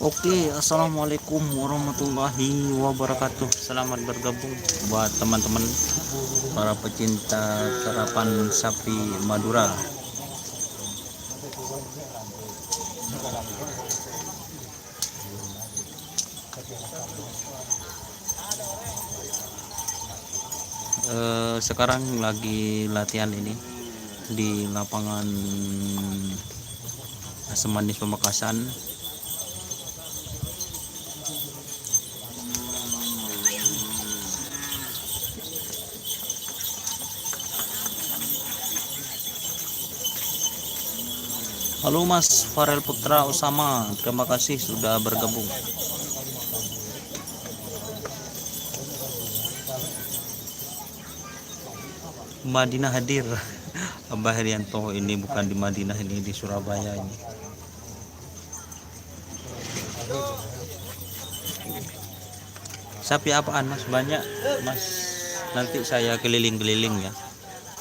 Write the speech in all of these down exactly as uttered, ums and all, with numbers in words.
Oke, assalamualaikum warahmatullahi wabarakatuh. Selamat bergabung buat teman-teman para pecinta karapan sapi Madura. Eh, sekarang lagi latihan ini di lapangan Asem Manis Pamekasan. Halo Mas Farel Putra Osama, terima kasih sudah bergabung. Madinah hadir. Abah Herianto ini bukan di Madinah, ini di Surabaya ini. Sapi apaan, Mas? Banyak, Mas. Nanti saya keliling-keliling, ya.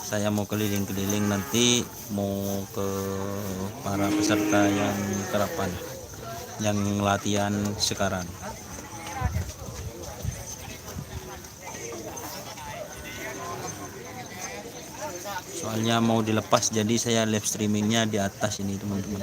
Saya mau keliling-keliling, nanti mau ke para peserta yang karapan, yang latihan sekarang. Soalnya mau dilepas, jadi saya live streamingnya di atas ini, teman-teman.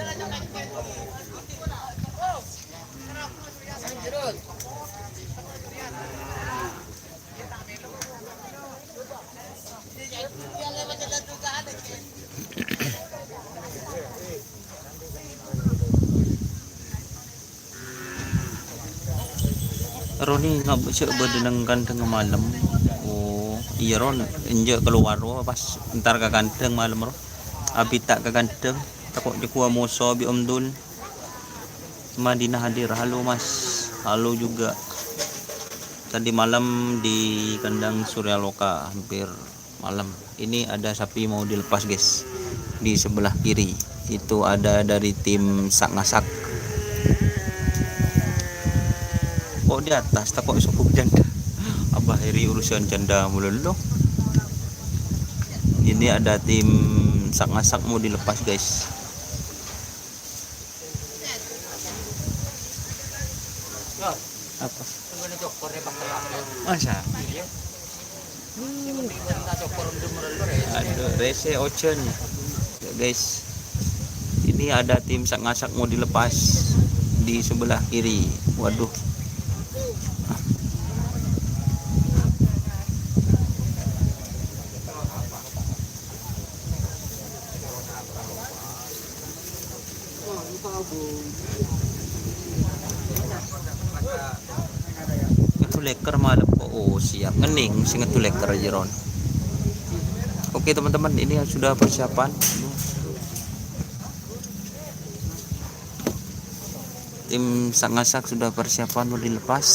Roni, ngabâ' cè' bâdâ neng kandhâng malem? Oh, iyâ, Ron. Enjâ' kalowar, ro, pas entar ka kandhâng malem, ro. Abita' ka kandhâng, tako' jâgâwâ moso bi' Om Dul. Madinah hadir. Halo, Mas. Halo juga. Tadi malam di kandang Surya Loka, hampir malam. Ini ada sapi mau dilepas, guys. Di sebelah kiri. Itu ada dari tim Sak Ngasak. Kok di atas, tako' sobung janda. Abah Heri urusan janda mulu lo. Ini ada tim Sak Ngasak mau dilepas, guys. Apa? Masa? Aduh, rese ojhân. Ya, guys. Ini ada tim Sak Ngasak mau dilepas di sebelah kiri. Waduh. Ngèdhu lèkèr malem kok. Oh, siap. Ngennèng sè ngèdhu lèkèr jârèya. Oke, teman-teman, ini sudah persiapan. Tim Sak Ngasak sudah persiapan mau dilepas.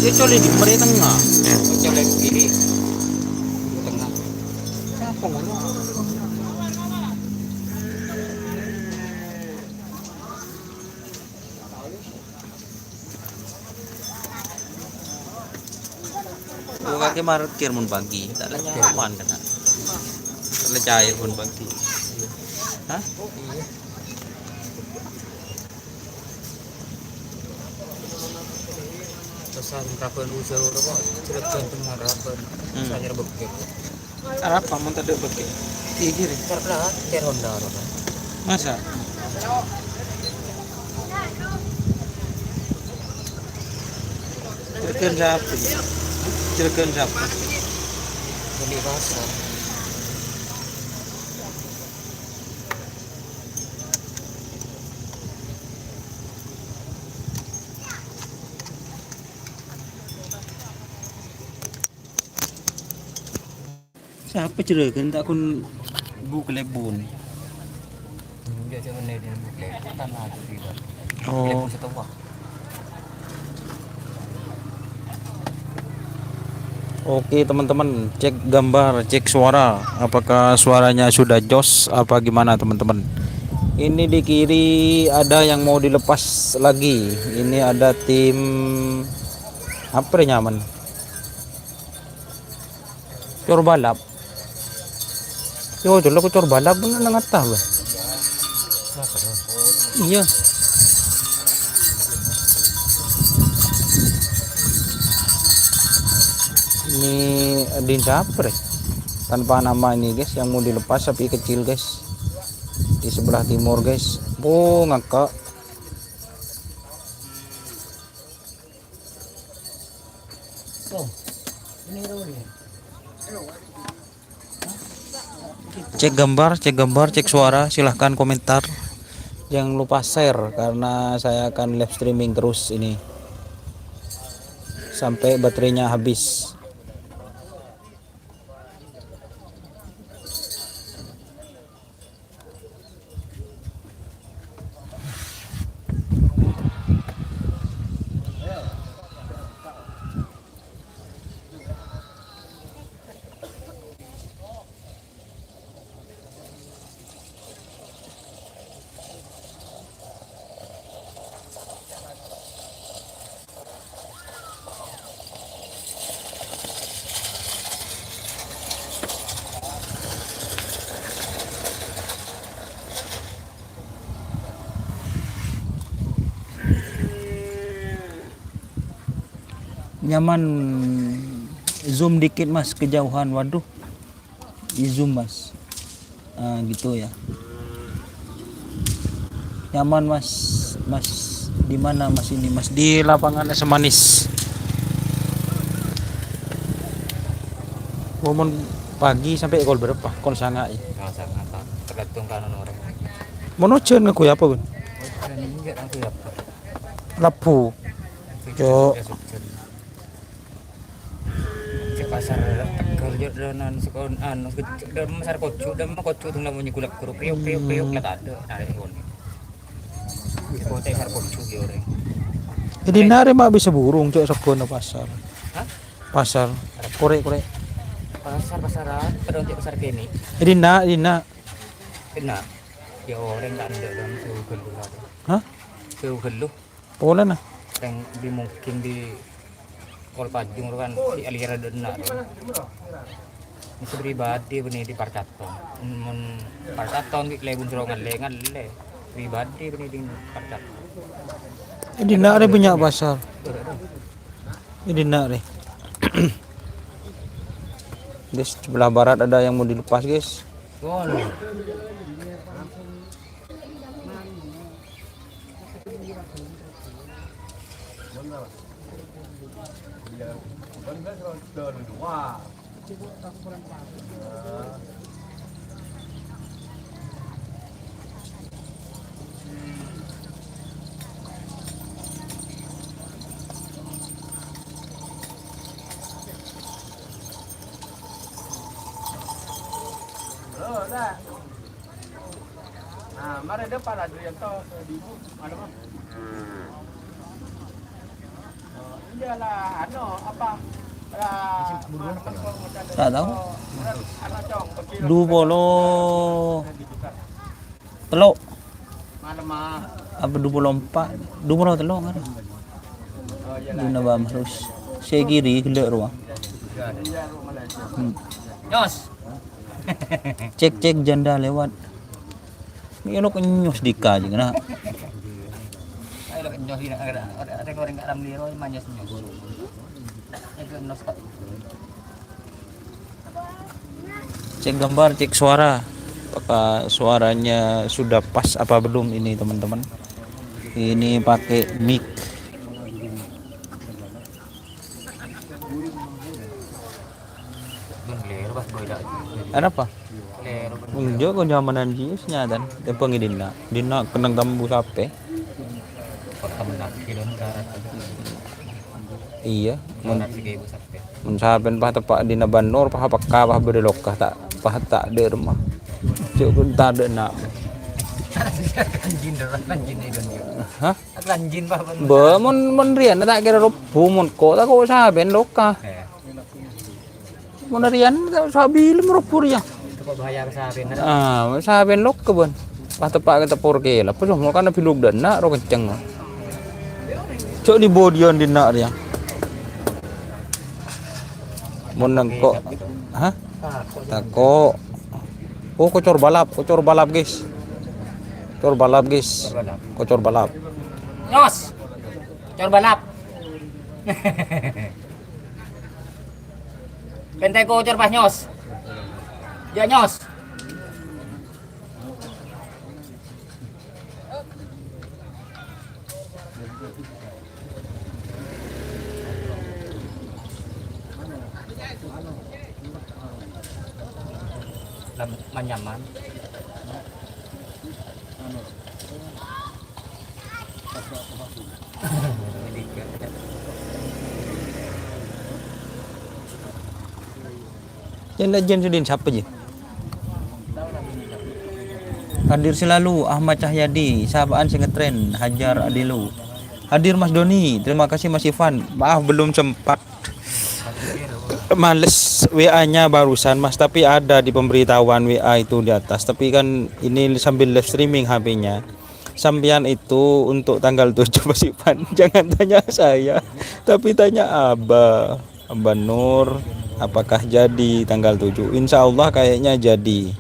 Dia colè di mari tengah. Colè kiri. Gua kaki markir mon pagi, tak ada nyaman kena. Tak ada cair mon pagi. Hah? Pesan raban ujar kok jelek ganteng raban. Hmm. Saya rebek. Arapa mon tadâ' bâgiyân? Iki rè. Karena ter Honda, Honda. Masa? Jeleghân sapa? Jeleghân sapa? Ini pasar. Sapa jeleghân ta' ghun bu kalèbun? Enggak, cuma ini bu kalèbun, kan aku bilang. Oh. Kalèbun setowa. Oke, teman-teman, cek gambar, cek suara. Apakah suaranya sudah jos apa gimana, teman-teman? Ini di kiri ada yang mau dilepas lagi. Ini ada tim apa rè nyamana? Cor balap. Yo, dulu aku cor balap pun nang atas, Bang. Iya. Ini Din Sapri. Tanpa nama ini, guys, yang mau dilepas sapi kecil, guys. Di sebelah timur, guys. Oh, ngakak. Cek gambar, cek gambar, cek suara, silahkan komentar. Jangan lupa share karena saya akan live streaming terus ini sampai baterainya habis. Nyaman, zoom dikit, Mas, kejauhan. Waduh. Di-zoom, Mas. Ah, gitu ya. Nyaman, Mas. Mas, di mana, Mas, ini, Mas? Di lapangan es manis. Oh, mon pagi sampai kol berapa? Kol sanga, ya? Kol sanga, Pak. Tergantung kan orang. Mon ujan nganggo apa, Bun? Ujan ini nggak nganggo apa. Labu. Ujan, cok. Ujan, ujan. Cek pasar Tegal, cok, dan anu, sekon-, anu, cek, dan pasar Kojo, dan Kojo tuh namanya gulak-guluk, kriuk, kriuk, kriuk, lah, tak ada, narik, kon. Cek, kota pasar Kojo, ya, orang. Jadi, nare mak bisa burung, cek, sego nang pasar. Hah? Pasar. Korek, korek. Pasar, pasar apa? Dong, cek, pasar kene. Jadi, nak, jadi, nak. Kena. Ya, orang tak ada, dan sego gulak. Hah? Sego gulak. Polana. Yang di, mungkin di Kol Pajung kan di aliran denna. Ini pribadi bini di Parcaton. Mun Parcaton di Klebun Suro ngalle, ngalle. Pribadi bini di Parcaton. Ini nak ada banyak pasar. Ini nak deh. Di sebelah barat ada yang mau dilepas, guys. Boleh. Nah, mari depan Adrianto, di ibu, mana, Bang? Oh, iyalah, anu, apa? Ta' tao. Dua puluh tello'. Apa dua puluh empat? Dua puluh tello' kan? Dina Bang Rus. Sè kiri ghellâ' rowa. Hmm. Nyos. Cek, cek, janda lewat. Ini lo kenyos dika aja kena. Ayo lo kenyos ini, ada, ada, ada goreng kat Ramli, Roy, manyos nyos. Ini kenyos, Pak. Cek gambar, cek suara. Apakah suaranya sudah pas apa belum ini, teman-teman? Ini pakai mic. Kenapa? Enjâ' kok nyamanan jiyâ sè nyatan. Tèmbhâng è dinna'. Dinna' kennèng tambu sapè. Iyâ, mon, mon sampèyan pas teppa' dinna' Bân Nur, pas pekka, pas bâdâ lokka, ta', pas ta' dâ' remma. Cuk, ta' dâ' na'. Hah? Bâ, mon, mon rèya ta' kèra robbhu, mon ko', ta' ko' sampèyan lokka. Mon rèya ta' sabilem robbhu rèya. Itu kok bahaya sampèyan, ah, sampèyan lokka, Bân. Pas teppa' ka tepor kèla, pas mon kana biluk dâ' na', ro kenceng. Cok di bodion dinna' rèya. Mon nengko', hah? Tako'. Oh, kocor balap, kocor balap, guys. Kocor balap, guys. Kocor balap. Nyos. Kocor balap. Pènta kocor pas nyos. Ya, nyos. Lam-, manyaman. Yan, la, Jen Sudin, sapa, Ji? Hadir selalu, Ahmad Cahyadi, sapa'an sè ngetren, Hajar Adilu. Hadir, Mas Doni, terima kasih, Mas Ivan. Maaf, belum sempat. Males W A-nya barusan, Mas, tapi ada di pemberitahuan W A itu di atas. Tapi kan ini sambil live streaming H P-nya. Sampeyan itu untuk tanggal tujuh, Mas Ivan. Jangan tanya saya, tapi tanya Abah. Abah Nur, apakah jadi tanggal tujuh? Insya Allah kayaknya jadi.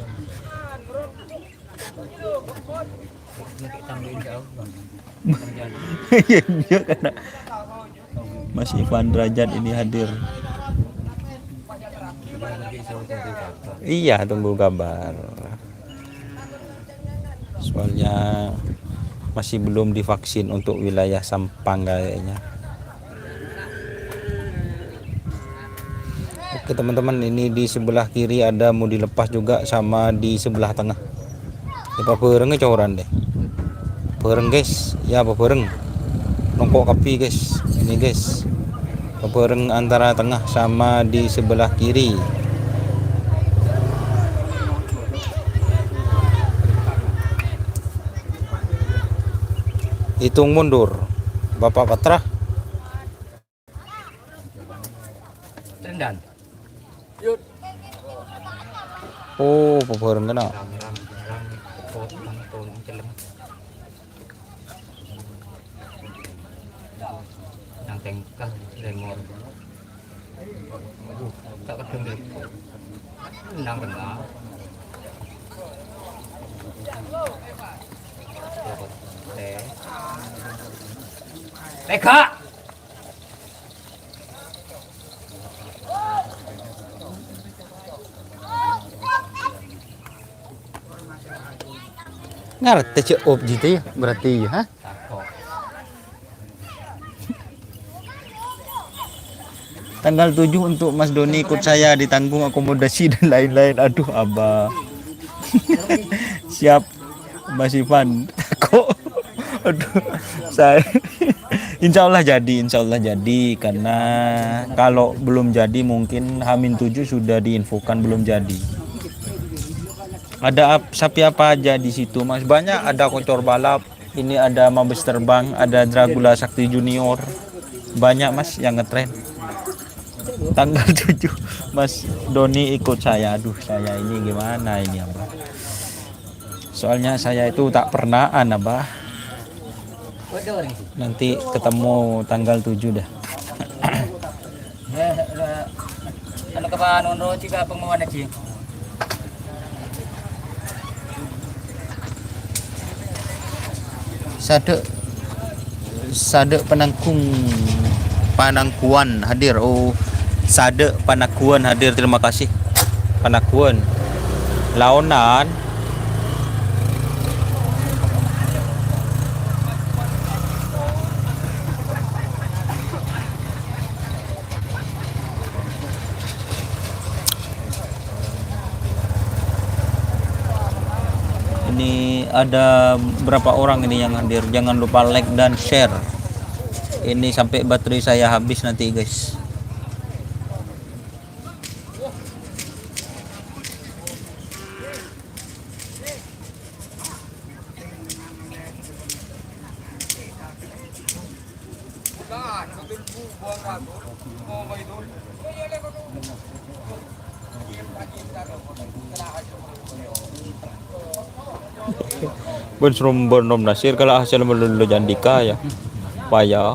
Iya, iya, karena Mas Ivan Derajat ini hadir. Iya, tunggu kabar. Soalnya masih belum divaksin untuk wilayah Sampang kayaknya. Oke, teman-teman, ini di sebelah kiri ada mau dilepas juga sama di sebelah tengah. Apa bareng coran deh. Bareng, guys. Ya, apa bareng? Nongko' kabbhi, guys. Ini, guys. Apa bareng antara tengah sama di sebelah kiri. Hitung mundur. Bapak Patra. Rendan. Oh, bebareng kena. Rang, rang, rang, pot, nang ton, celem. Nang tengkah, lemor. Aduh, tak kedeng deh. Nang tengah. Teh. Tega. Ngartè cè' op jitè ya, berarti ya, ha? Tanggal tujuh untuk Mas Doni ikut saya ditanggung akomodasi dan lain-lain. Aduh, Abah. Siap, Mas Ivan. Kok? Aduh, saya. Insya Allah jadi, insya Allah jadi. Karena kalau belum jadi, mungkin Hamin tujuh sudah diinfokan belum jadi. Ada ap-, sapi apa aja di situ, Mas? Banyak, ada kocor balap, ini ada Mabes Terbang, ada Dragula Sakti Junior. Banyak, Mas, yang ngetren. Tanggal tujuh, Mas Doni ikut saya. Aduh, saya ini gimana ini, Abah? Soalnya saya itu tak pernah, Abah. Nanti ketemu tanggal tujuh dah. Anu, ka pangandhung rowa jika pengumuman aja. Sadek, sadek penangkung, panangkuan hadir. Oh, sadek panangkuan hadir. Terima kasih. Panangkuan. Laonan. Ini ada berapa orang ini yang hadir? Jangan lupa like dan share. Ini sampai baterai saya habis nanti, guys. Bân sorombân Om Nasir kala hasèl malolo jandika, ya. Paya.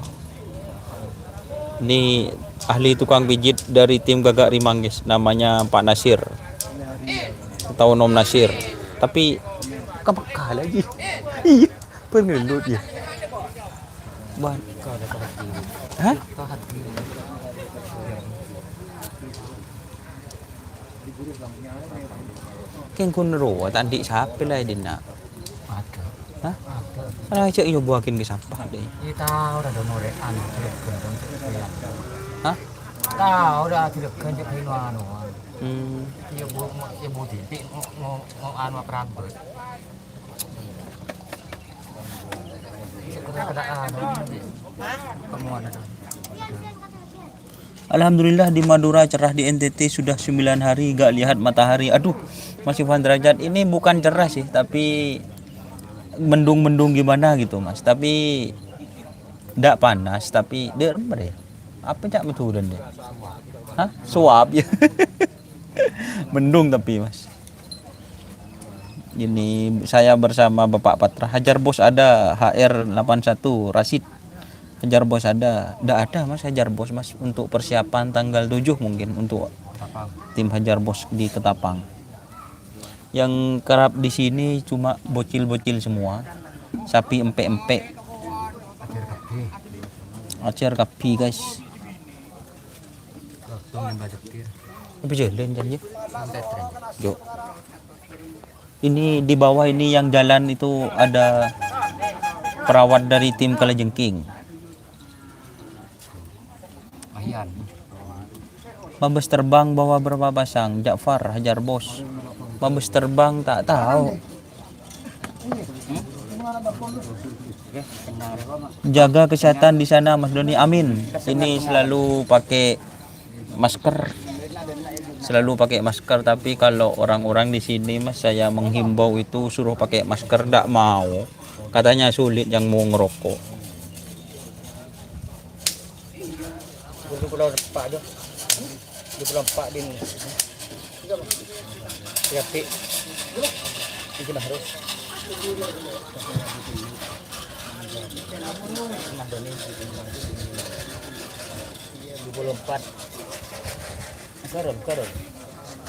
Ini ahli tukang pijit dari tim Gagak Rimang, guys. Namanya Pak Nasir. Atau Om Nasir. Tapi ke Mekah lagi. Iya, bân ngendut, ya. Bân. Hah? Kèng ghun rowa ta' andi' sapè la è dinna'? Ada. Hah? Ada. Kan ajâk nyoba kèng sampah deh. Iya, tao, ada norekan, ada gendong, ada. Hah? Tao, ada ada gendong, ada anu. Hmm. Iya, bu, iya, bu, titik, mau, mau, mau anu apa rambut? Alhamdulillah, di Madura cerah, di N T T sudah sembilan hari gak lihat matahari. Aduh, Mas Ivan Derajat, ini bukan cerah sih, tapi mendung-mendung gimana gitu, Mas. Tapi ndak panas, tapi dek, apa ya? Apa cak Madura deh? Hah? Suap ya. Mendung tapi, Mas. Ini saya bersama Bapak Patra. Hajar Bos ada, H R delapan satu, Rasid. Hajar Bos ada. Ndak ada, Mas, Hajar Bos, Mas, untuk persiapan tanggal tujuh mungkin untuk tim Hajar Bos di Ketapang. Yang kerap di sini cuma bocil-bocil semua. Sapi empek-empek. Ajar kabeh, guys. Apa jalan kan, ya? Yuk. Ini di bawah ini yang jalan itu ada perawat dari tim Kalajengking. Mabes terbang bawa berapa pasang? Ja'far, Hajar Bos. Mabes terbang tak tahu. Jaga kesehatan di sana, Mas Doni. Amin. Ini selalu pakai masker. Selalu pakai masker, tapi kalau orang-orang di sini, Mas, saya menghimbau itu suruh pakai masker, ndak mau. Katanya sulit yang mau ngerokok. Dua puluh empat tu. Dua puluh empat din. Siap, Pi. Ini harus. Dua puluh empat. Turun, turun.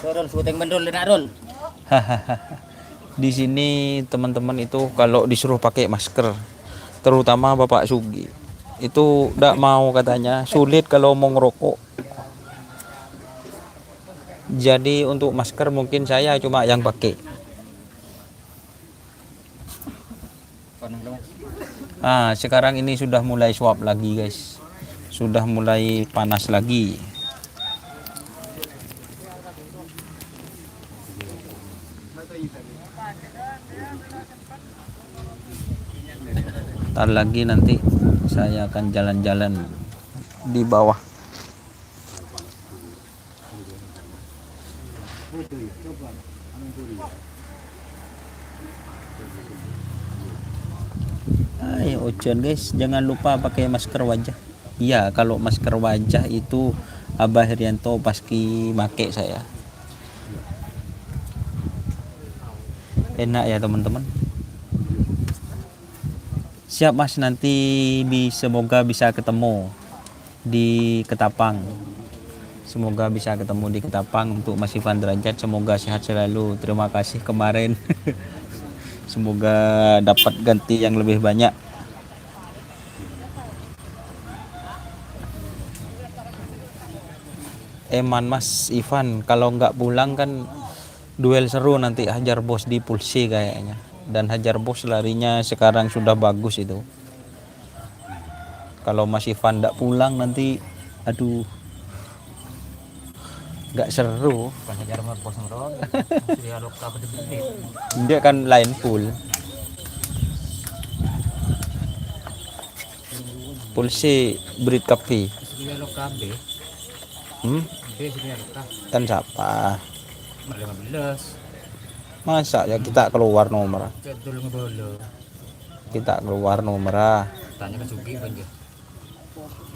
Turun, syuting menurun, nak, Rul. Di sini teman-teman itu kalau disuruh pakai masker, terutama Bapak Sugi, itu ndak mau katanya, sulit kalau mau ngerokok. Jadi untuk masker mungkin saya cuma yang pakai. Ah, sekarang ini sudah mulai suap lagi, guys. Sudah mulai panas lagi. Ntar lagi nanti saya akan jalan-jalan di bawah. Ay, hujan, guys, jangan lupa pakai masker wajah. Iya, kalau masker wajah itu Abah Herianto pas ki make saya. Enak ya, teman-teman. Siap, Mas, nanti bi-, semoga bisa ketemu di Ketapang. Semoga bisa ketemu di Ketapang untuk Mas Ivan Derajat. Semoga sehat selalu. Terima kasih kemarin. Semoga dapat ganti yang lebih banyak. Eman, Mas Ivan, kalau nggak pulang kan duel seru nanti, hajar bos di Pulse kayaknya. Dan hajar bos larinya sekarang sudah bagus itu. Kalau Mas Ivan ndak pulang nanti, aduh, nggak seru. Bukan hajar bos, Bro. Surya Loka gede-gede. Dia kan lain pool. Pulse Brit Cafe. Surya Loka B. Hmm? B Surya Loka. Kan siapa? Nomor lima belas. Masa ya kita keluar nomor? Cek dulu ngebolo. Kita keluar nomor, ah. Tanya ke Sugi, Bang, ya.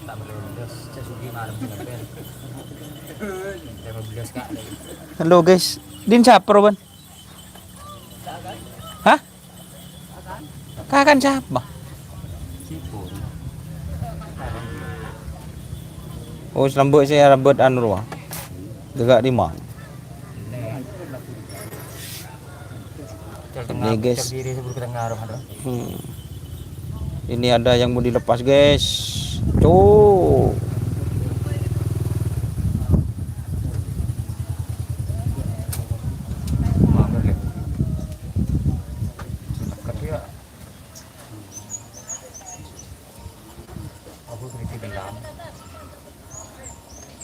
Tak perlu belas, saya Sugi malam ini, Bang. Lima belas, Kak. Halo, guys. Din siapa, Roban? Hah? Kakan siapa? Sipun. Oh, selambut saya rambut anu, Roa. Tegak di mana? Ini, guys. Hmm. Ini ada yang mau dilepas, guys. Tuh.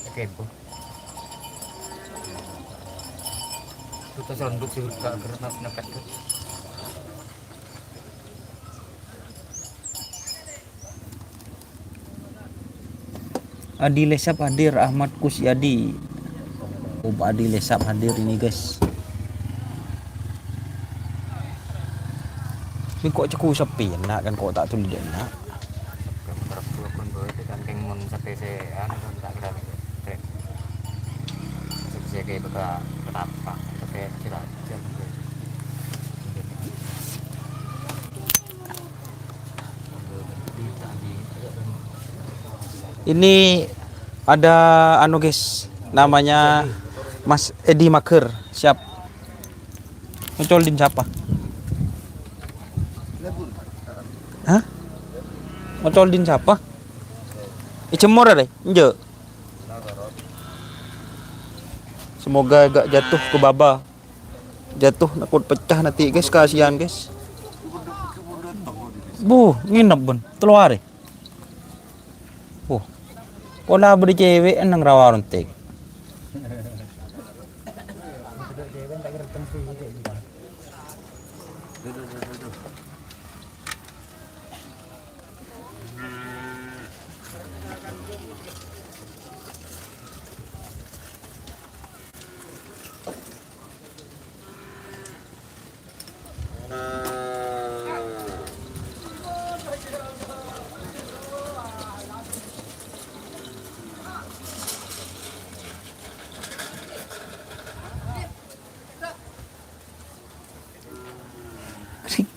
Oke, Bu. Kita serenduk sih, Kak, karena nepet, Kak. Adi Lesap hadir, Ahmad Kusyadi. Oh, Pak Adi Lesap hadir ini, guys. Ini kok ceku sepi, enak kan, kok tak tuli enak. Gambar dua pun bae itu kan keng mon sampai se anu kan tak kira trek. Sampai se kayak beka kenapa sampai kira jam. Ini ada anu, guys, namanya Mas Edi Mager. Siap. Ngocol din siapa? Hah? Ngocol din siapa? Ijemur are? Enjek. Semoga gak jatuh ke baba. Jatuh nakut pecah nanti, guys, kasihan, guys. Bu, nginep, Ben. Telu hari. Bu. Pola beri cewek nang rawa rontek.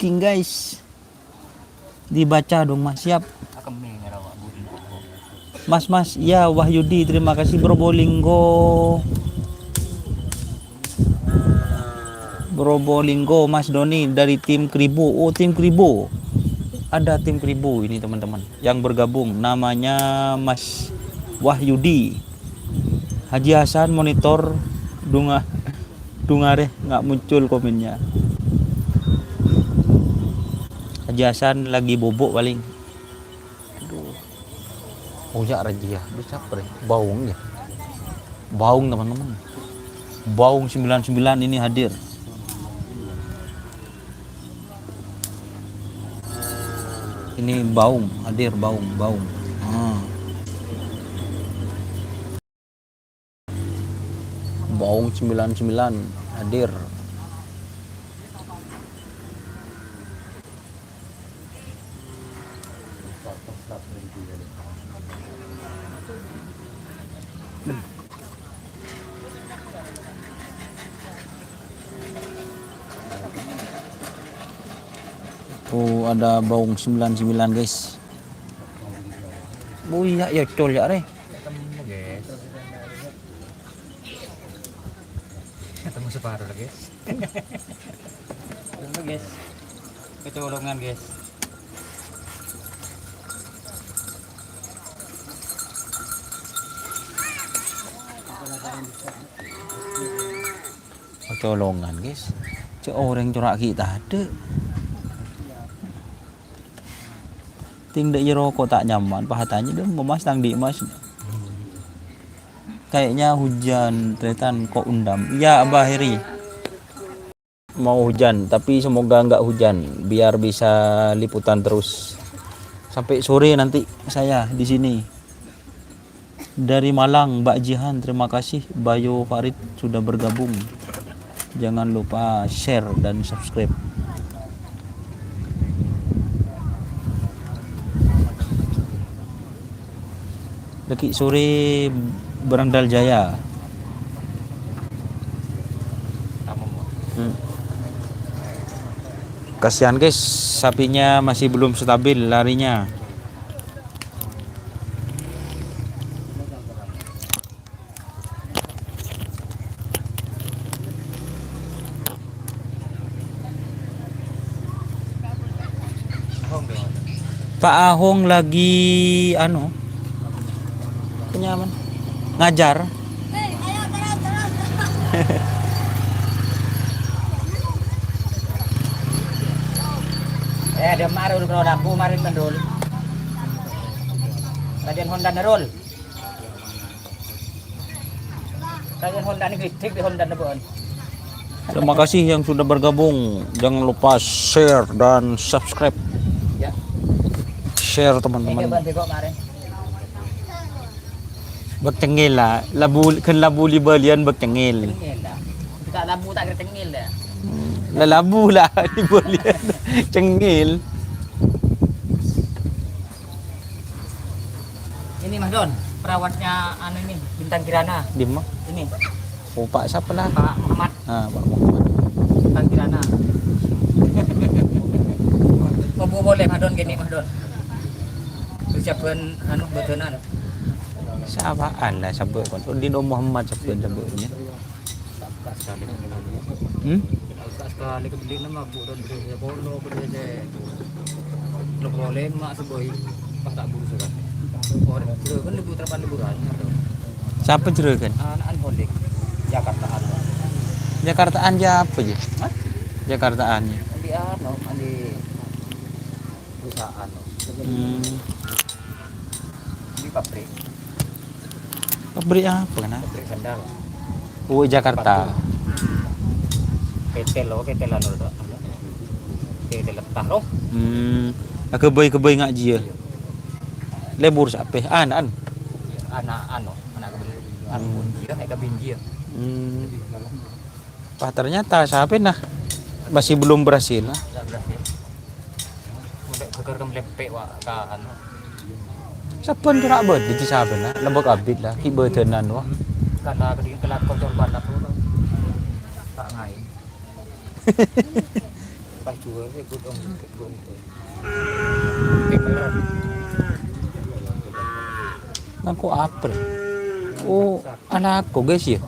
Reading, guys. Dibaca dong, Mas. Siap. Mas, Mas. Ya, Wahyudi, terima kasih, Probolinggo. Probolinggo, Mas Doni dari tim Kribo. Oh, tim Kribo. Ada tim Kribo ini, teman-teman, yang bergabung. Namanya Mas Wahyudi. Haji Hasan monitor dunga-, dungare nggak muncul komennya. Haji Hasan lagi bobok paling. Aduh. Ojak Rajiah, bisa apa deh? Baung ya. Baung, teman-teman. Baung sembilan sembilan ini hadir. Ini Baung, hadir Baung, Baung. Hmm. Baung sembilan sembilan hadir. Ada baung sembilan sembilan, guys. Oh iya, ya, col ya, re. Ketemu, guys. Ketemu separuh, guys. Ketemu, guys. Kecolongan, guys. Kecolongan, guys. Cek orèng corak kita ada. Ting dek jero kok tak nyaman, pahatanya deh, mau mas tang di mas. Kayaknya hujan, tretan kok undam. Ya, Abah Heri. Mau hujan, tapi semoga nggak hujan, biar bisa liputan terus. Sampai sore nanti saya di sini. Dari Malang, Mbak Jihan, terima kasih. Bayu Farid sudah bergabung. Jangan lupa share dan subscribe. Lagi sore, Berandal Jaya. Hmm. Kasihan, guys, sapinya masih belum stabil larinya. Pak Ahong lagi, anu, kenyaman, ngajar. Eh, dia marul kalau labu marin mendul. Raden Honda nerul. Raden Honda ni gede di Honda nebon. Terima kasih yang sudah bergabung. Jangan lupa share dan subscribe. Ya. Share, teman-teman. Ini bang, kok marin. Bek cengil lah. Labu, kan labu li balian bek cengil. Cengil lah. Kita labu tak kira cengil lah. Hmm. Lah labu lah li balian. Cengil. Ini, Mas Don, perawatnya anu ini, Bintang Kirana. Di mana? Ini. Oh, Pak siapa lah? Pak Muhammad. Ah, Pak Muhammad. Bintang Kirana. Mau boleh, Mas Don, gini, Mas Don. Persiapan anu, badanan. Siapa? Anda sebut kan. Oh, Dino Muhammad sebut, sebutnya. Hmm? Sekali kebeli nama bu dan beli saya polo beli saya lo boleh mak sebuah pas tak buru sudah. Orang buru kan libur terpan liburan atau Siapa jero kan? Anak holik Jakarta anu. Jakartaan ya apa ya? Hah? Jakartaan ya. Di anu di perusahaan. Hmm. Di pabrik. Pabrik apa kan? Pabrik sandal. Oh, Jakarta. Sepatu. P T lo, P T lo, anu, P T letah lo. Hmm. Agak bayi-bayi ngaji ya. Lebur sampai anak. Anak anu, anak kebun. Anu, hmm. Dia kayak kebinji ya. Hmm. Wah, ternyata siapa nah? Masih belum berhasil. Nggak berhasil. Sampai geger ke melepek, Wak, ka anu. Saben corak bodi di saben, nah. Lembek abit lah, ki badanan, wah. Karena tadi kelakon korban lah, tuh. Tak ngai. Pas jual, ya, gudang, gudang. Nangko apel. Oh, anakku, guys, ya.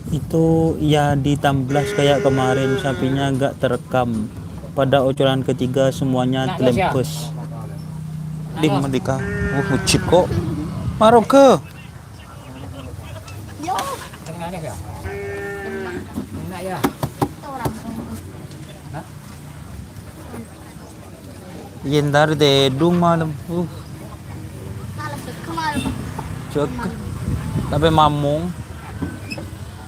Itu ya ditamblas kayak kemarin, sapinya nggak terekam. Pada ocoran ketiga semuanya telempes. Ding mendika. Oh, hujib kok. Maroga. Enak ya? Hah? Yen tadi tedung malem. Uh. Cek. Tapi mamung.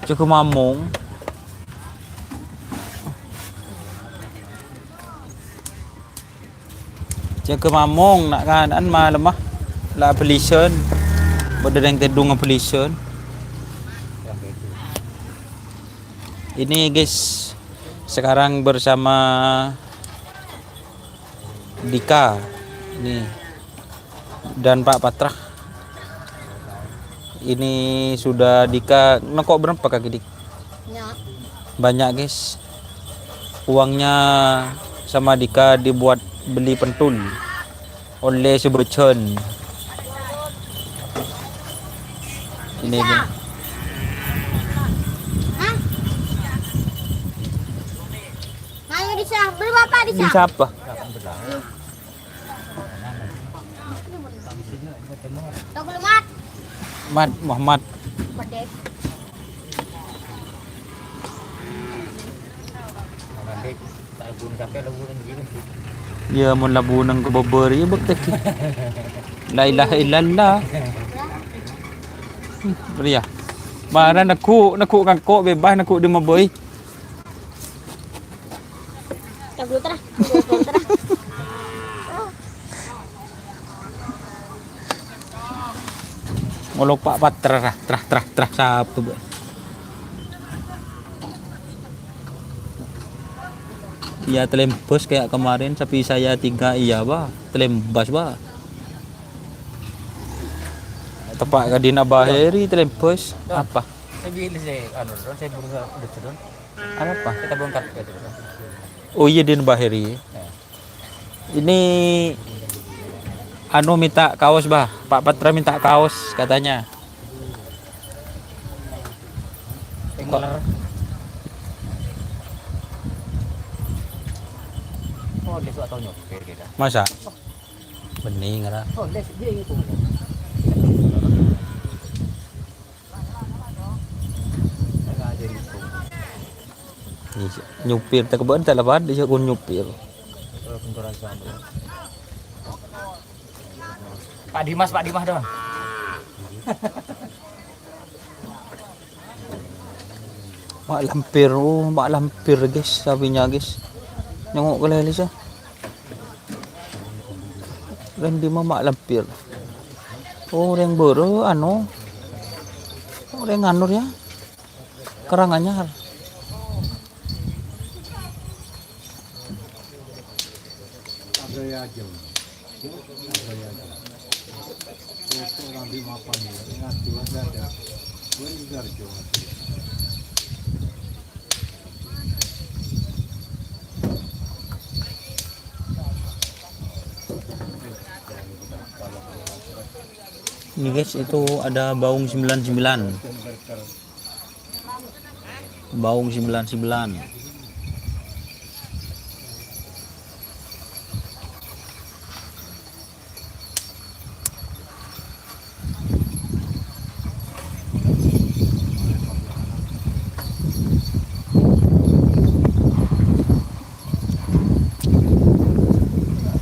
Cek mamung. Cek mamung nak kana'an malem ah. La belisan. Bâdâ rèng tèdung belisan. Ini guys, sekarang bersama Dika. Nih. Dan Pak Patra. Ini sudah Dika nokok berapa kaki, Dik? Banyak, guys. Uangnya sama Dika dibuat beli pentul. Oleh sebujon. Ini, ini. Hah? Ayo, Disa. Beli apa, Disa? Disa apa? Tunggu, Mat. Mat, Muhammad. Mat, deh. Ya, mon labu neng kebobor, ya, bek tadi. La ilaha illallah. Hmm, beri ya. Mana neku, neku kangko bebas, neku di maboi. Tunggu, terah. Tunggu, terah. Ngolok Pak Pat, trah, trah, trah, trah, sapa, Bu? Ya, telembas kayak kemarin, sapi saya tiga, iya, Bah. Telembas, Bah. Tepak ka dina Bah Heri, telembas. Apa? Saya bilang saya, anu, Don, saya burung udah, Don. Apa? Kita bongkar, gitu, Don. Oh iya, dina Bah Heri. Ya. Ini anu minta kaos, Bah. Pak Patra minta kaos katanya. Kok? Oh, dia suka tahu nyopir kita. Masa? Bening, ora? Oh, dia, dia itu. Nyupir, tak kebon, tak lepas, dia jago nyupir. Pak Dimas, Pak Dimas dong. Mak lampir, oh, mak lampir, guys, sapinya, guys. Nyengok ke lelis, ya. Reng di mak lampir. Oh, reng boro, anu. Oh, reng anu, ya. Karanganyar. Ini guys, itu ada baung sembilan sembilan. Baung sembilan sembilan.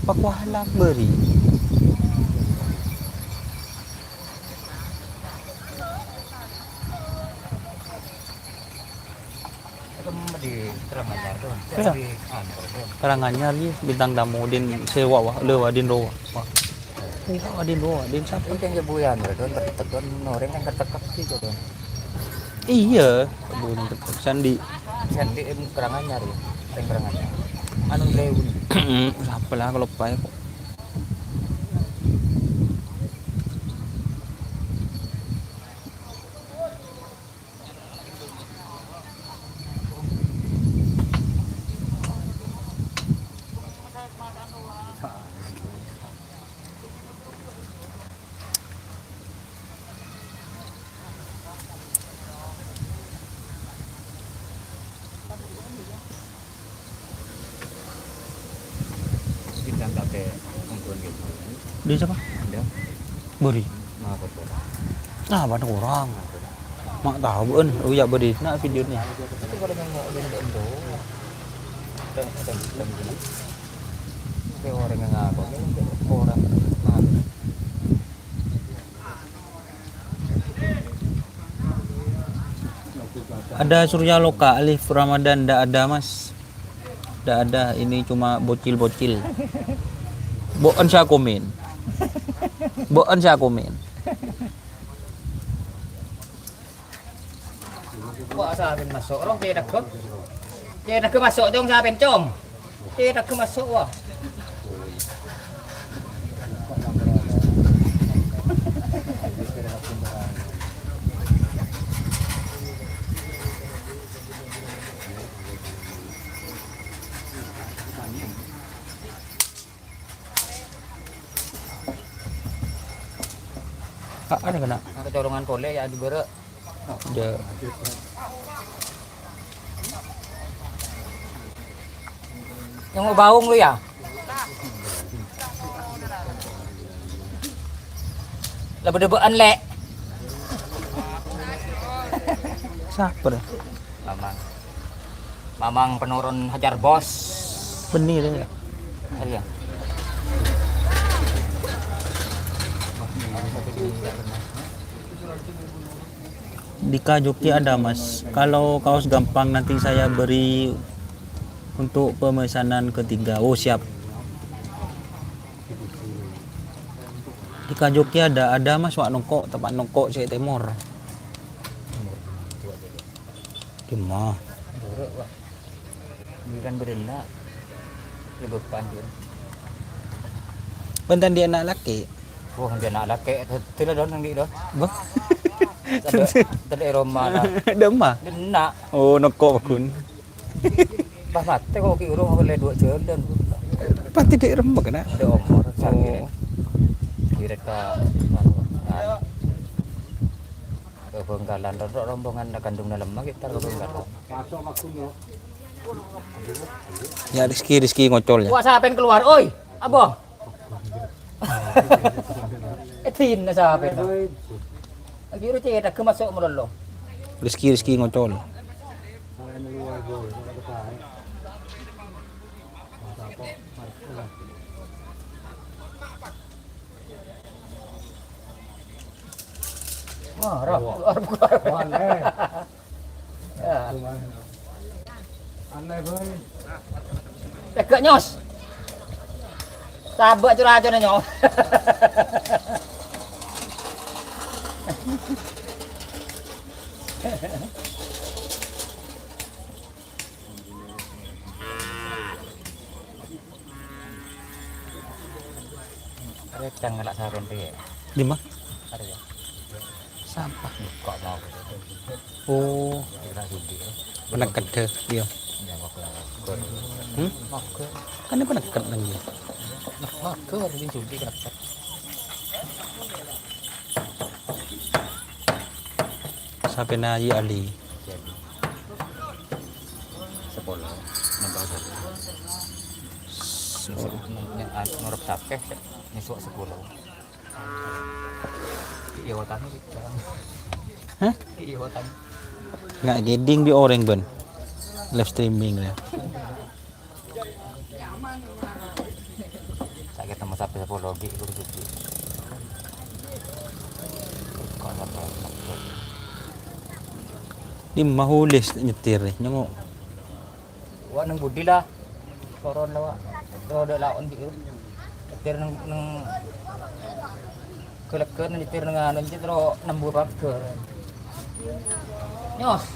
Pakuahan beri. Itu di Karanganyar tuh. Iya. Di anu tuh. Karanganyar, iya, bintang tamu din sewa, wah, le, wa din rowa. Wah. Iya, wa din rowa, din sapa? Ini kan ya buyan, Don, bertekon, orang kan ketekek gitu, Don. Iya, buyan ketekek. Sandi. Sandi, em, Karanganyar, ya. Em, Karanganyar. Anu, Lewu. Sapa lah, kalau pae kok. Di sapa? Beri. Nah, pada orang. Mak tahu, en. Oh, ya, beri. Nah, video ni. Ada Surya Loka, Alif Ramadan, ndak ada, Mas. Ndak ada, ini cuma bocil-bocil. Bo'en saya komen. Bo'en saya komen. Wah, sampèyan maso', roh, cèthagghâ. Cèthagghâ maso', Cong, sampèyan, Cong. Cèthagghâ maso', wah. A-, ada kena. Kecolongan polè ya, di bârâ'. Ya. Yang mau baung lu ya? Lebih debuan, Lek. Sabar. Mamang. Mamang penurun hajar bos. Bener ya. Iya. Di Kajoki ada, Mas. Kalau kaos gampang nanti saya beri untuk pemesanan ketiga. Oh, siap. Di Kajoki ada, ada, Mas, wak nongko', tempat nongko' sè tèmor. Dimma? Buruk, wah. Bukan berendak. Lebih panjang. Bân ta' andi' ana' lakè'? Oh, andi' ana' lakè'. Tadi lah dong, nanti dong. Bâh. Tadi, tadi Roma lah. Dimma? Dina. Oh, nongko' paggun. Pas matè kok ki urung oleh dua jalan. Pas tidak remuk kena. Ada omor, sakit. Oh. Direk ke, anu, ke Bangkalan, rombongan kandung dalam mah kita ke Bangkalan. Ya, Rizky, Rizky ngocol ya. Wah, siapa yang keluar? Oi, Abah. Edin na sapa, no? Lagi ro cèthagghâ maso' malolo. Rizky, Rizky ngocol. Wah, roh, keluar, keluar. Wah, aneh. Ya. Aneh, boy. Tegak, Nyos. Tabak curacana, Nyos. Rècang ngala' sarèn rèya. Di ma? Arèya. Sampah. Buka mau. Oh. Kira judi, ya. Penekkedhâ, iya. Ya, mager. Hmm? Mager. Kan ini peneked nang dia. Nah, mager, ini judi peneked. Sapèna Haji Ali? Sepuluh, nambah satu. Sepuluh. Neng, neng, neng, ngarep sapè, nyesok sepuluh. Iya, watangnya sih, sekarang. Hah? Iya, watang. Nggak giding bi orèng, bân. Live streaming, ya. Sakèt nomor sapè sepuluh lagi, itu rezeki. Kok sampai di mahulis nyetir, nyengok. Wa' neng budi la. Koron la, wa'. Roda laon gitu. Nyetir neng, neng Keleken nyetir neng anu, nyetir ro nembu pager. Nyos.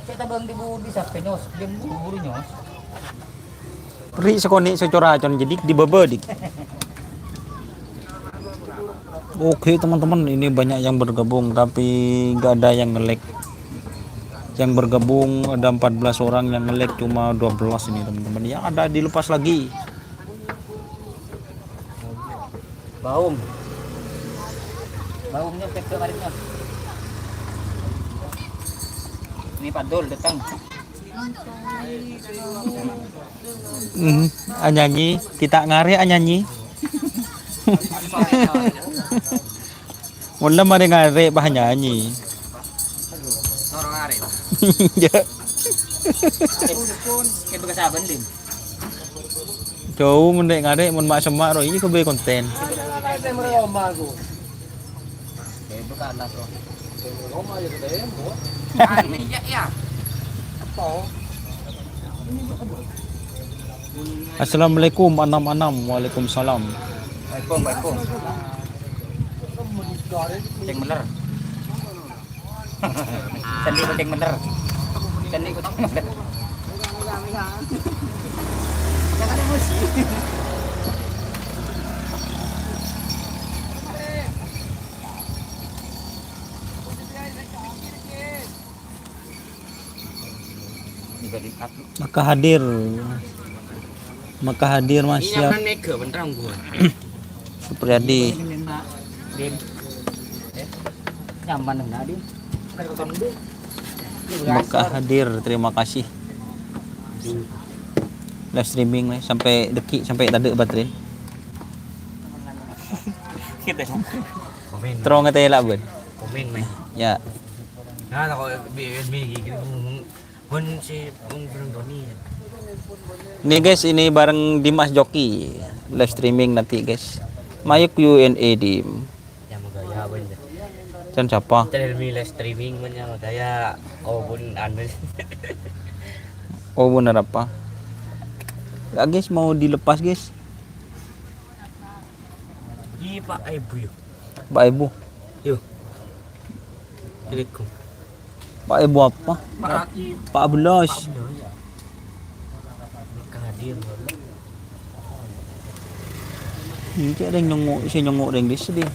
Cek tabang di budi sapè, Nyos. Dia buru, Nyos. Ri' sakonè' sè coracon jadi di baba, Dik. Oke, teman-teman, ini banyak yang bergabung tapi nggak ada yang nge-like. Yang bergabung ada empat belas orang, yang nge-like cuma dua belas ini, teman-teman. Yang ada dilepas lagi. Baung. Baungnya cek ke karetnya. Ini Padul datang. Hmm, anyanyi, kita ngarè' anyanyi. Mula mari ngarè' pas nyanyi. Noro ngarè'. Ya. Kayak bekas apa, Din? Jauh mendek ngarè' mon mak semak ro, ini kebeli konten. Kayak bekas atas, ro. Ah, ini ya, ya. Assalamualaikum, enam enam. Waalaikumsalam. Baikung, baikung. Ceng bener. Seni kucing bener. Seni kucing bener. Jangan emosi. Maka hadir. Maka hadir, Mas. Ini Siap. Nyaman mega, beneran gua. Supriyadi. Ini, Mbak. Din. Eh, nyaman enggak, Din? Bukan, Bu. Ini Maka berasal. Hadir, terima kasih. Live streaming nih, sampai deki, sampai tadi baterai. Gitu. Komen. Terus ngetela, Ben. Komen, men. Ya. Nah, kalau bi-, bi-, gitu, Pun si, pun belum Tony, ya. Nih, guys, ini bareng Dimas Joki. Live streaming nanti, guys. Mayuk Q and A, Dim. Ya, moga ya, pun. Can siapa? Terakhir mi live streaming, pun, ya, moga ya. Oh, pun, anu. Oh, bener apa? Ya, guys, mau dilepas, guys. Di Pak Ibu, yuk. Pak Ibu. Yuk. Assalamualaikum. Pak Ibu apa? Pak Aki. Pak Belas. Pak Belas, ya. Mekah hadir, baru. Ini ada yang nyenguk, saya nyenguk yang di sini.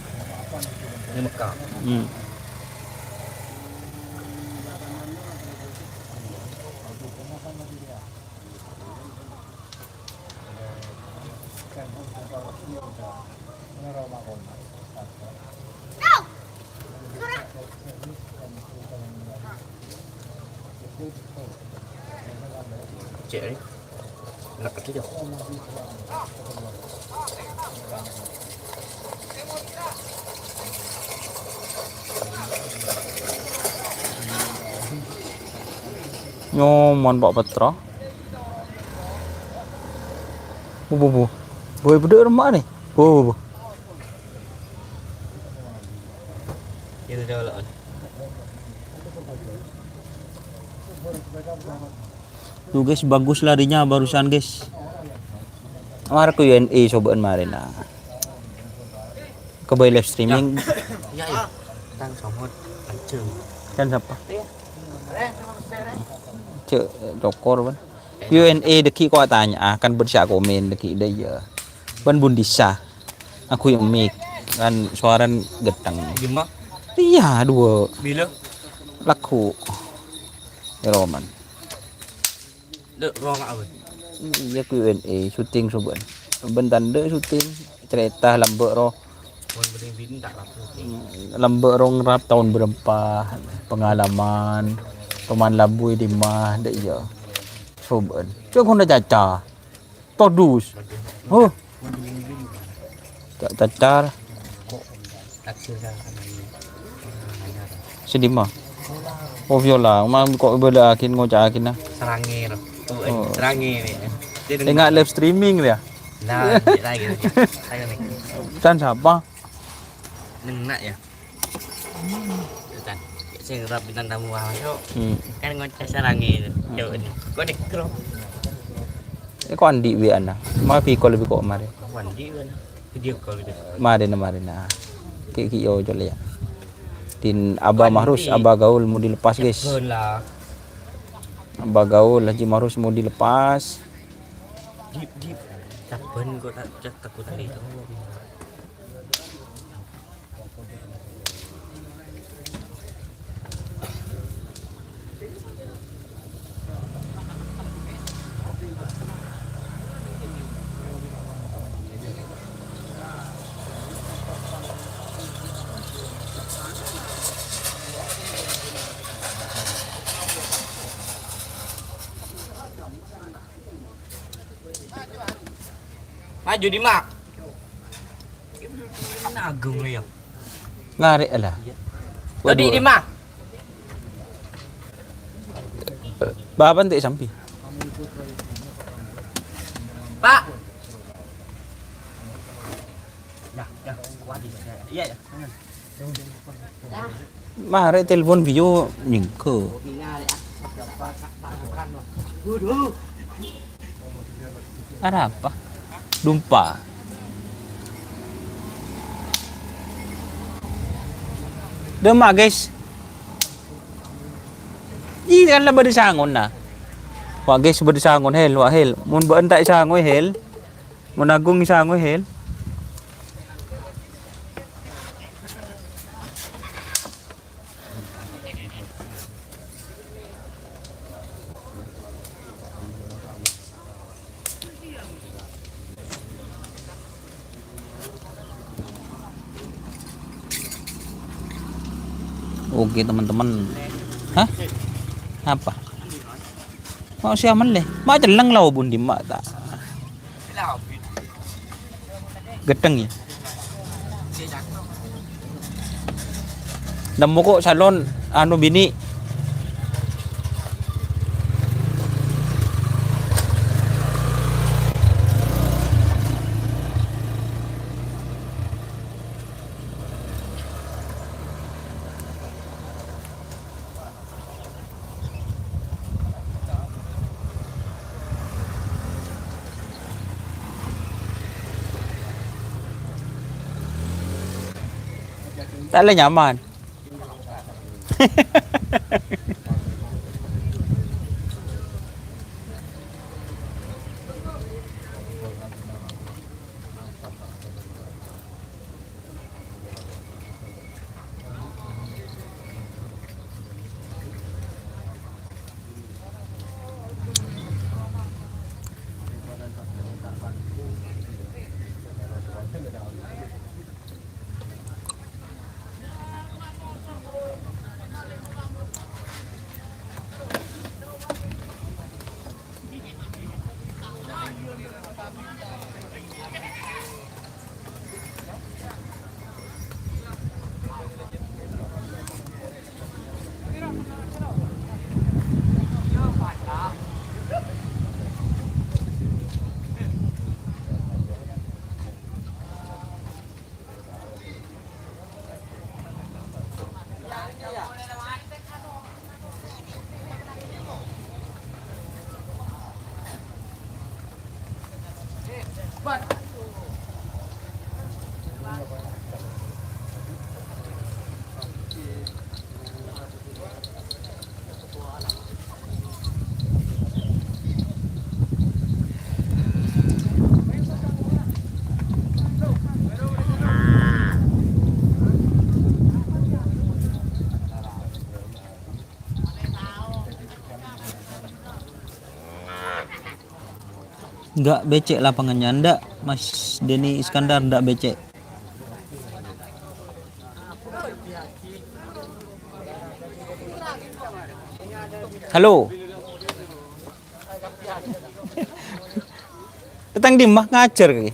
Ini Mekah. Hmm. Cek, eh. Enak aja, ya. Nyoman, Pak Petra. Bu, bu, bu. Boy, bedek remak nih. Bu, bu, bu. Itu coba. Tuh, guys, bagus larinya barusan, guys. Mari ke Q and A cobaan mari, nah. Ke by live streaming. Ya, ya. Tang somot, aja. Kan siapa? Iya. Cek, cokor, kan. Q and A deki kok tanya, ah, kan bersa komen deki deh, ya. Ban bun disa. Aku yang mic, kan suaran geteng. Lima? Iya, dua. Bila? Laku. Ya, Roman. Dek, ruang apa? Iya, Q and A, syuting cobaan. Bentar dek syuting, cerita lambek roh. Wan bening bini tak rapi. Lambek roh ngerap tahun berapa, pengalaman, teman labu di mah, dek iya. Cobaan. Coba kau nak caca. Todus. Oh. Cak cacar. Sedih mah. Oh, Viola, emang kok bela akin, ngoca akin, nah. Serangir. Oh, Oh. Serangir, ya. Dia Tengah dengar. Live streaming dia. Nah, lagi, lagi. Ayo, nih. Dan siapa? Nengak, ya. Kan. Sing ra bintang tamu masuk. Hmm. Kan ngoceh sarangnya itu. Jauh ini. Kok dek kro? Eh, kok Andi W A na? Mau video call lebih kok mari. Kok Andi W A na? Video call itu. Mari na, mari na. Ki, ki, yo, jol ya. Din Abah Kok Mahrus, Andi? Abah Gaul mau dilepas, guys. Jebol lah. Abah Gaul, Haji Mahrus mau dilepas. Dip, dip. Saban kok tak, tak takut tadi itu. Maju, Dima. Agung ya. Ngarek lah. Tadi Waduh. Dima. Bapak nanti sampai. Pak. Nah, ya, kuat ya. Iya, ya. Mare telepon Bio nyengko. Ada apa? Dumpa. Demak, guys. Kan la bâdâ sangona. Wa', guys, bâdâ sangon, Hel, wa', Hel. Mon bâ'na ta' èsangoè, Hel. Mon Agung èsangoè, Hel. Oke, teman-teman. Hah? Apa? Mau siapa lè? Ma' celleng la, bun, dimma' ta'? Ghettheng, yâ. Nemmo ko' salon, anu, binè'. Ta' lè nyaman. Ndak becek lapangannya, ndak, Mas Denny Iskandar, ndak becek. Halo. Tang dimma ngajhâr kè?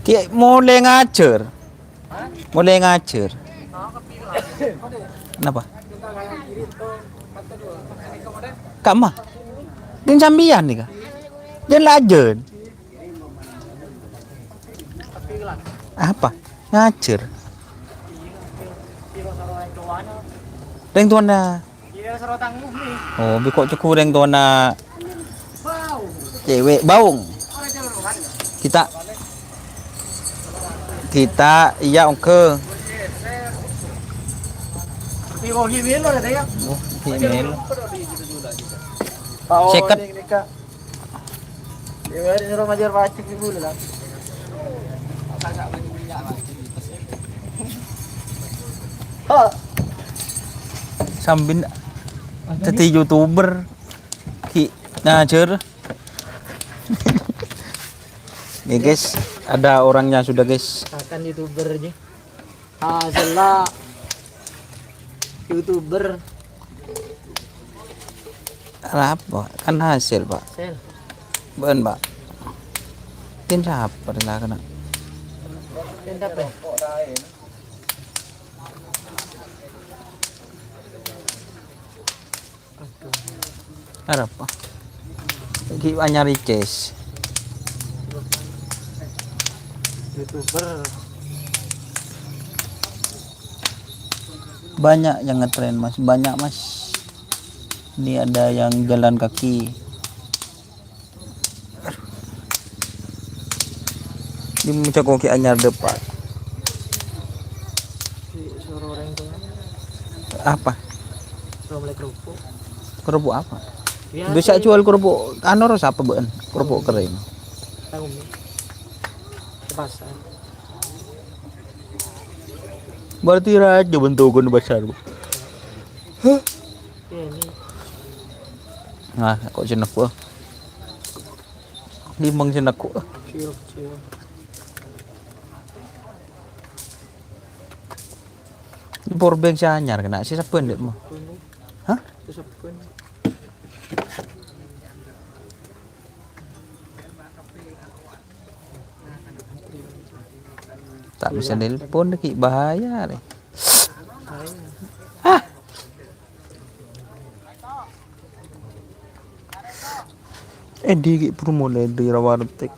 Ki' molè ngajhâr. Molè ngajhâr. Napa? Ka'emma. Dhing sampèyan nèka. Dhing lajân. Apa? Ngajhâr. Rèng towana. Oh, bi' ko' cè' rèng towana cewek baung. Kita, kita, iyâ, ongghâ. Oh, email. Seket. Sambin dhâddhi YouTuber. Ki, nah, Jur. Nih, guys, ada orangnya sudah, guys. Akan YouTuber aja. Hasil lah. YouTuber. Arapa? Kan hasil, Pak. Sel. Bân, Pak. Tin sapa dah kena? Tin sapa? Arapa? Iki anyar ricis. YouTuber. Banyak yang ngetren, Mas. Banyak, Mas. Ini ada yang jalan kaki. Di muncak koki anyar depan. Suruh orang itu. Apa? Suruh beli kerupuk. Kerupuk apa? Biasa. Bisa jual kerupuk anu, terus apa, Ben? Kerupuk kering. Tahu, Mi. Ke pasar. Berarti raja bentuknya pasar, Bu. Hah? Iya, ini. Nah, kok jeneng gua? Limang jeneng gua. Kecil, kecil. Ini power bank si anyar kena, si saben, Dek, mo. Hah? Si saben. Tak bisa nelpon lagi, bahaya nih. Hah? Eh, di, ki, buru mulai di Rawarentek.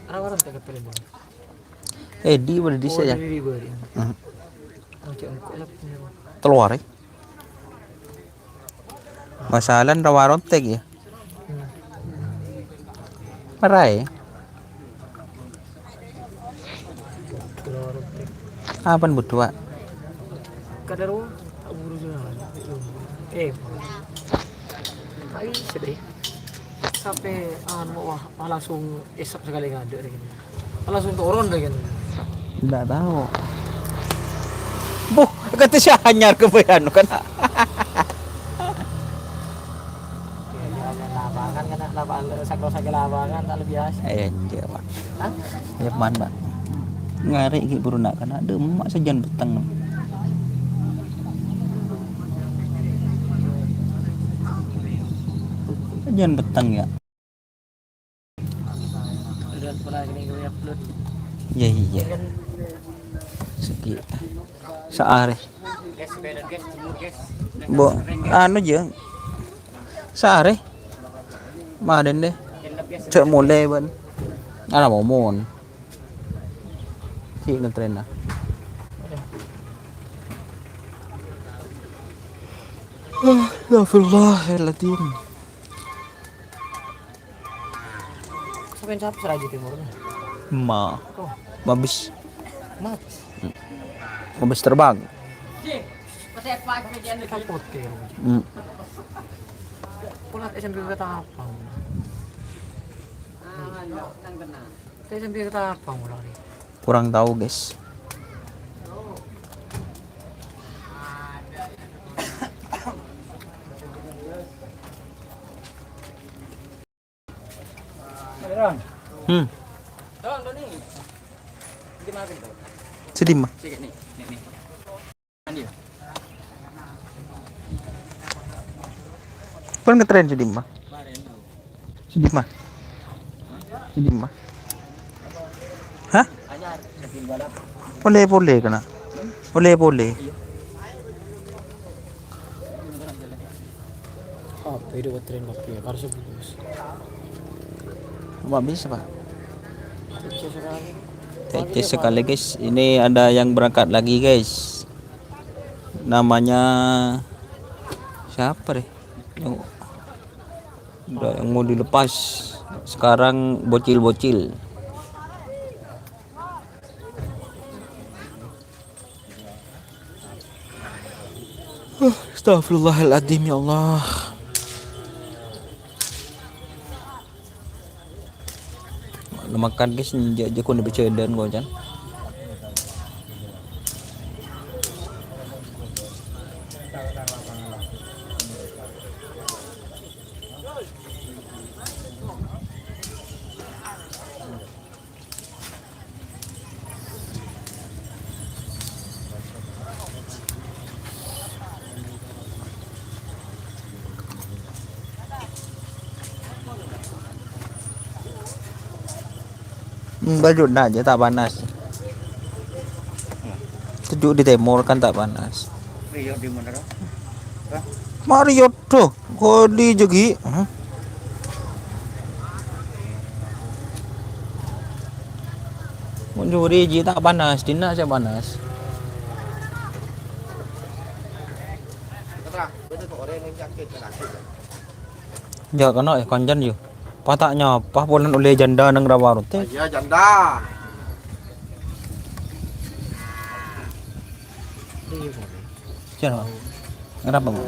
Rawarentek apa ini? Eh, di, boleh di saya. Heeh. Telur, eh? Masalah Rawarontek ya. Marai. Apa butuh, Pak? Kadar wong, tak buru sih, eh, ayo sedih. Sampai, anu, wah, wah, langsung isap sekali ngadek deh. Langsung turun deh kan. Ndak tahu. Buh, kata si anyar ke bayanu kan. Lapangan kan, lapangan, sakro-sakro lapangan, tak lebih asik. Eh, iya, Pak. Hah? Ya, man, Pak. Ngarè' ghi' buru na' kana', dâ' emma' sajân petteng. Sajân petteng, ya. Iya, iya. Segi. Saarè. Bo, anu jâ. Saarè. Maden deh. Cè' molè, bân. Ana momon. Cè' ngetrenna. Astagfirullahaladzim. Sampeyan sapa Seraji Timur? Ma. Oh. Mabes. Mabes. Hmm. Mabes terbang. Kapot ya. Hmm. Pulang S M P Ketapang. S M P Ketapang mulai. Kurang tahu, guys. Hmm. Sedih, mah. Pon ngetren sedih, mah. Sedih, mah. Lima. Hah? Polè-polè kèna. Polè-polè. Apa itu buat tren kopi ya? Harusnya bagus. Apa bisa, Pak? Kece sekali. Kece sekali, guys. Ini ada yang berangkat lagi, guys. Namanya siapa deh? Yang udah, yang mau dilepas. Sekarang bocil-bocil. Huh, astagfirullahaladzim, ya Allah. Makan, guys, jhâ', jhâ' kono bicadân kok, Chan. Hmm, baju nak je tak panas. Sejuk di timur kan tak panas. Iya, di mana, Ro? Hah? Mario tuh, kok di jegi? Hah? Mencuri ji tak panas, dina aja panas. Ya, kena ya, kancan yo. Pata'nya apa, bulan oleh janda nang rawa roti. Iya, janda. Siapa? Kenapa, Mak?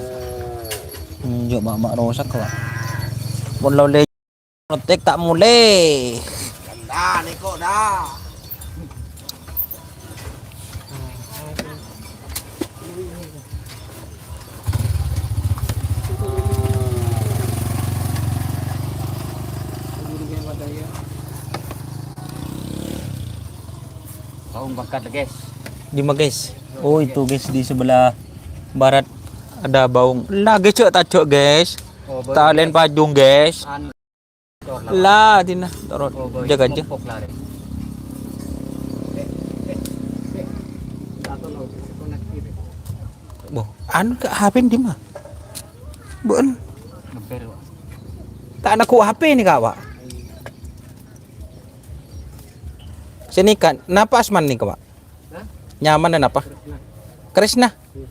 Nunjuk Mak, Mak rosak, Mak. Pon lo le ngetik tak mulai. Dah, neko dah. Tahu bangkat, guys. Di mana, guys? Oh, itu, guys, di sebelah barat ada baung. Lah, guys, cek tajuk, guys. Oh, baru, guys. Talen pajung, guys. An-, cor lah. Lah, dina, turun. Oh, baru. Jaga aja. Mopok lah, deh. Boh, anu, Kak, H P di mana? Bun. Ngeber, Pak. Tak ada ku H P ini, Kak, Pak. Sini, Kak. Napa asman nih, Kak, Pak? Hah? Nyaman dan apa? Krisna. Krisna. Hmm.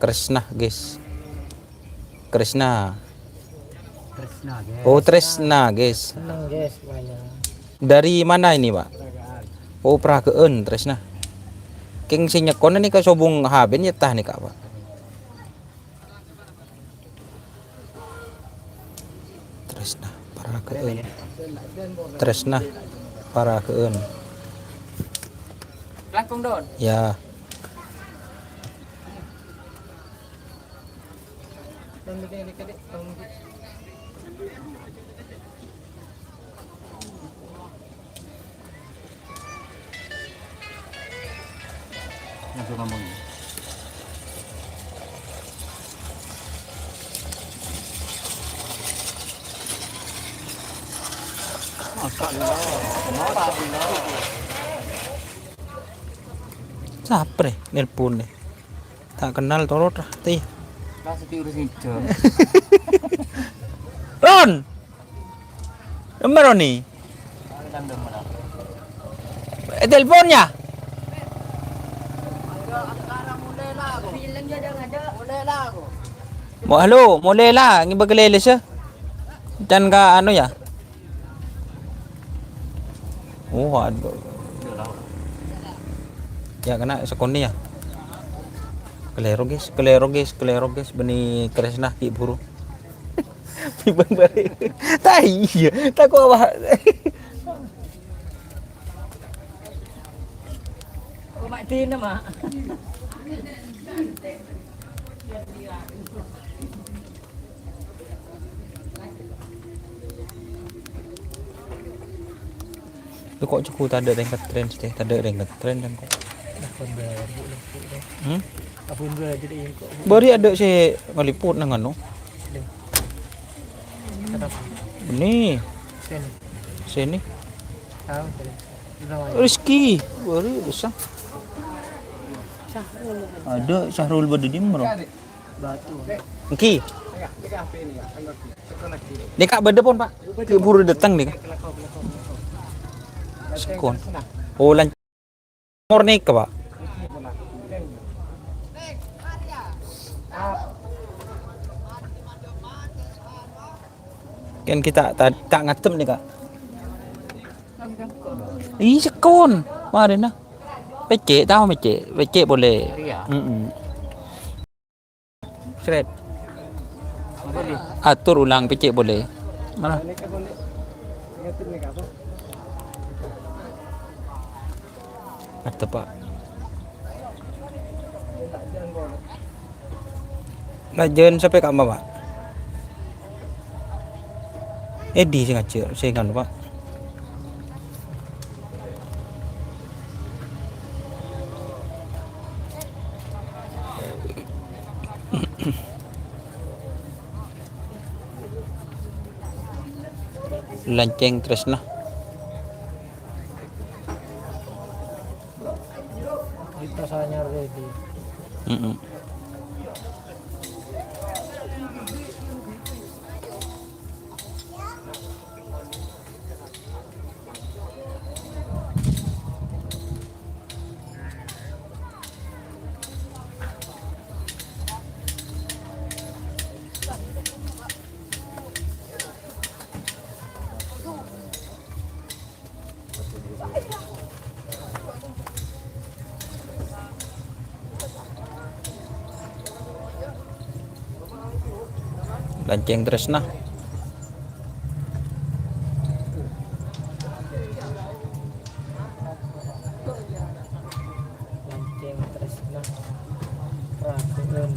Krisna, guys. Krisna. Krisna, guys. Oh, Tresna, guys. Seneng, guys, semuanya. Dari mana ini, Pak? Pragaan. Oh, Pragaan, Tresna. Keng sing nyekon ini ke sobung Haben ya tah nih, Kak, Pak. Tresna, Parageun. Tresna, Parageun. Langkung, Don. Ya. Langsung ngomong. Masya Allah. Kenapa, Bunda? Siapa nih nelpon nih? Tak kenal, torot lah, ti. Lah, sepi urus hijau. Ron! Nomor Roni. Eh, teleponnya. Mau halo, mulai lah, ini bagi leles ya. Dan ka anu ya. Oh, aduh. Ya, kena sekoni ya. Kelero, guys, kelero, guys, kelero, guys, beni Kresna ki buru. Bibang balik. Tai, iya, tak kok apa. Kok mak dina, Mak? Lu kok cukup tadâ' rèng ngetren sih, tadâ' rèng ngetren kan kok. Abon bârâ', Bu, lempuk, deh. Hmm? Abon bârâ' jadi engko', Bu. Bâri' adâ' sè ngaliput nang anu. Deh. Kenapa? Ini. Sen. Sini. Rizki. Wari, bisa. Ada Syahrul Badudin, bro. Engki. Nèka bâdâ pon, Pak. Keburu datang nih, Kak. Sekon. Oh, lan-, nomor nèka, Pak. Kan kita ta-, ta' ngadhep nih, Kak. Ih, sekon. Marèna. Pècè', tao pècè'. Pècè' polè. Iya. Mm-mm. Sret. Atur ulang pècè' polè. Mana? Ada, Pak. Lajân sampè' ka emma, Pak? Edi sing ngajhâr, sing anu, Pak. Lancèng Tresna. Kita sanyar ready. Mm-mm. Lancèng Tresna. Lancèng Tresna. Ragunan.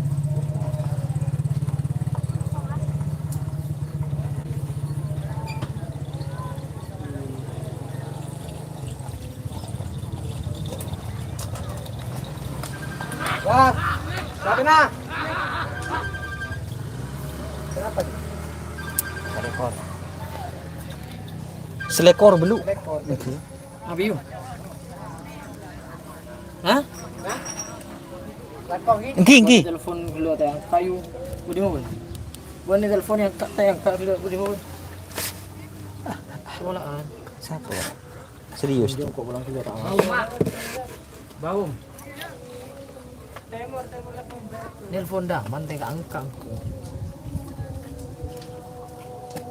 Wah, siapa, nah? Kenapa nih? Selekor. Selekor, belu. Selekor. Oke. Apa, yu? Hah? Selekor, gitu. Engghi, engghi. Telepon dulu, ada yang kayu. Budi mau, Bun? Bun, ini telepon yang kak, yang kak dulu, Budi mau, Bun? Sekolahan. Siapa, ya? Serius. Jongkok pulang juga, tak mau. Bau, Mak. Bau. Nelpon dah, man tengka angkang.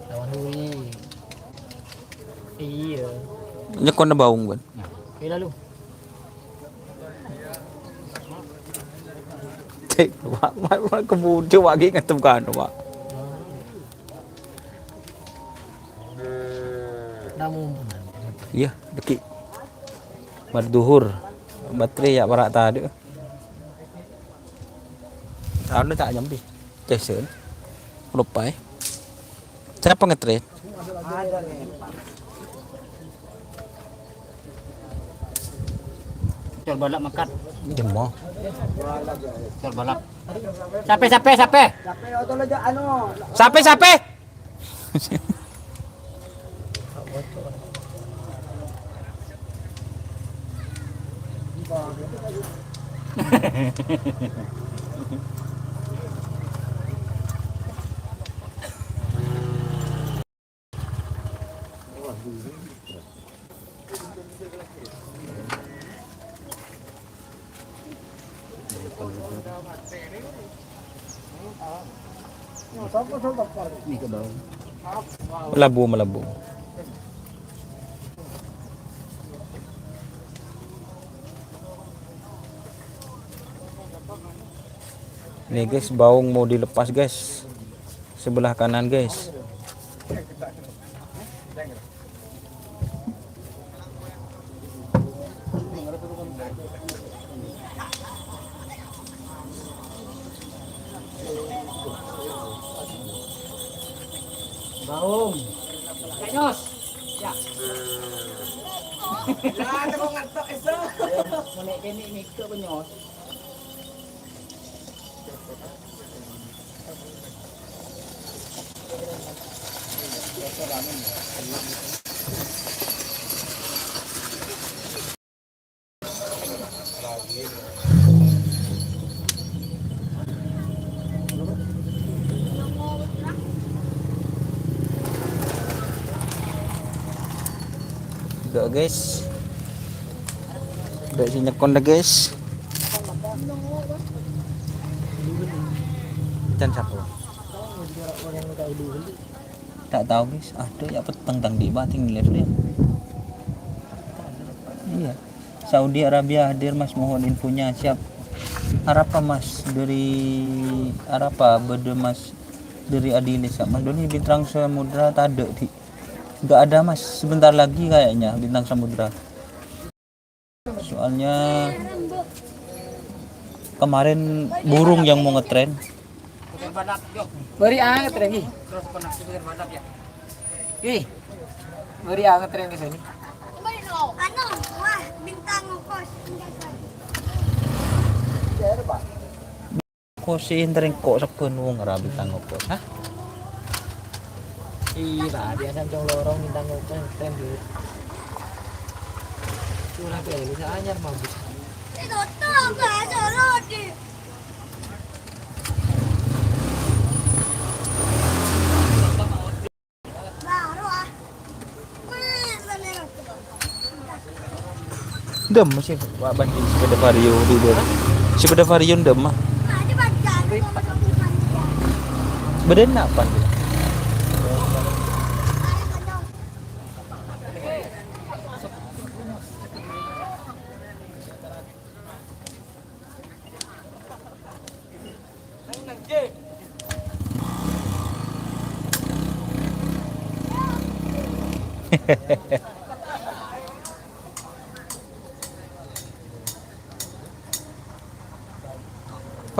Lawan Dwi. Iya. Nyekonna baung, Bun. Nah, oke, lalu. Cek, wa-, wa-, wa-, kebun, cek, wa-, lagi ngetem kan, Pak. Namun. Iya, deki. Bar duhur. Baterai ya, para tadi. Anu tak nyambi. Jason. Lupa, eh. Siapa nge-trade? Cor balap mangkat. Jemo. Cor balap. Sape, sape, sape? Sape, sape? Melabu, melabu. Nih, guys, baung mau dilepas, guys. Sebelah kanan, guys. Baung. Nyos. Ya. Ya, aku ngantuk, Iso. Menek kene nih, ke penyos. Dâ', guys. Dâ' sè nyekon dâ', guys. Can sapa? Tak tahu, guys. Aduh, ya peteng tang di bating live dia. Iya. Saudi Arabia hadir, Mas, mohon infonya. Siap. Arapa, Mas? Dari Arapa? Bâdâ, Mas, dari Adili, Mas. Doni Bintang Samudra tadâ' di. Nggak ada, Mas. Sebentar lagi kayaknya Bintang Samudra. Soalnya kemarin burung yang mau ngetren. Bâri' anget lagi. Ih, bâri' anget lagi sini. Anu, wah, bintang ngokos. Kosin tereng kok sabbhân wong ra bintang ngokos, ha? Ih, Pak, biasa cong lorong bintang ngokos, keren, Dut. Curang kayak lu, saya anyar mabuk. Dem sih, Pak, banding sepeda Vario di luar. Sepeda Vario dem, mah. Bâdâna apa?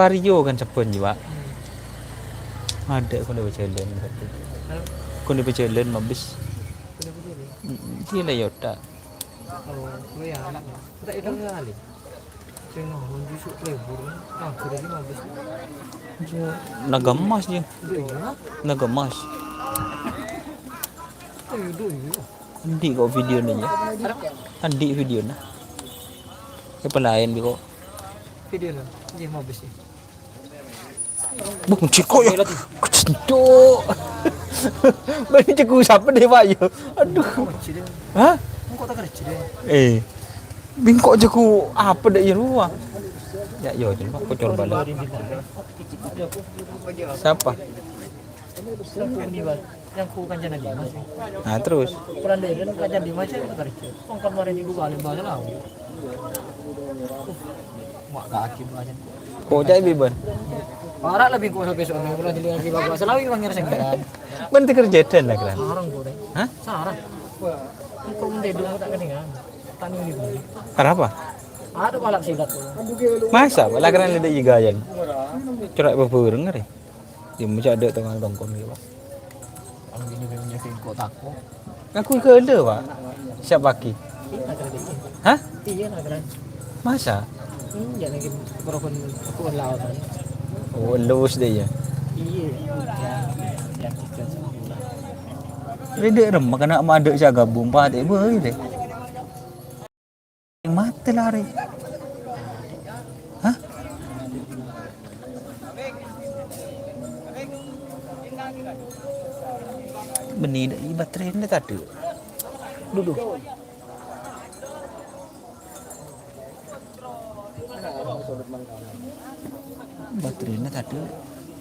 Vario kan sabbhân jiyâ, Pak. Adâ' kone bejelen berarti. Hah? Kone bejelen mabes. Kone bejelen? Mm-mm. Gila ya, tak. Oh, lu ya anak ya. Tak itu kali. Sing nanggung jusuk lebur, kan? Nah, sudah sih mabes. Iya. Naga emas dia. Itu iya. Naga emas. Itu iya. Andi' kok video ni ya. Andi' video na. Siapa lain bi kok? Video na. Iya, mabes sih. Bung, ceko ya. Kecendok. Bani ceko siapa deh, Pak, ya? Aduh. Hah? Engko' tak kerja deh. Eh. Bingkok jago apa dek ya, Ruwa? Ya, yo, coba aku coba lah. Siapa? Yang ku kancana Dimas. Nah, terus? Kurang dari kan kancana Dimas ya, tak kerja. Kong kemarin ibu balik balik lah. Mak kaki banyak. Kok cai biban? Parah lebih kok sampai sono, kalau jadi lagi bapak selawi manggil sengkeran. Kan teker jadan lah, kan? Sarang kok deh. Hah? Sarang. Kok mendedung tak kedengaran. Tani ini. Kenapa? Ada balak silat tuh. Masa? Lah keren ada igayan. Cerak bebereng ngeri. Dia mesti ada tengah tongkon gitu, Pak. Kalau ini memangnya bingkok tako. Aku ke ada, Pak. Siap pagi. Iya, nak keren. Hah? Iya, nak keren. Masa? Iya, lagi perokon aku lawan. Oh, lus deh ya. Iya. Ya, ya, kita semua. Ini dia remah kena madek saya gabung, Pak. Dek, boleh deh. Mati lari. Hah? Beni dâ' baterena tadâ'. Duduh. Baterena tadâ'.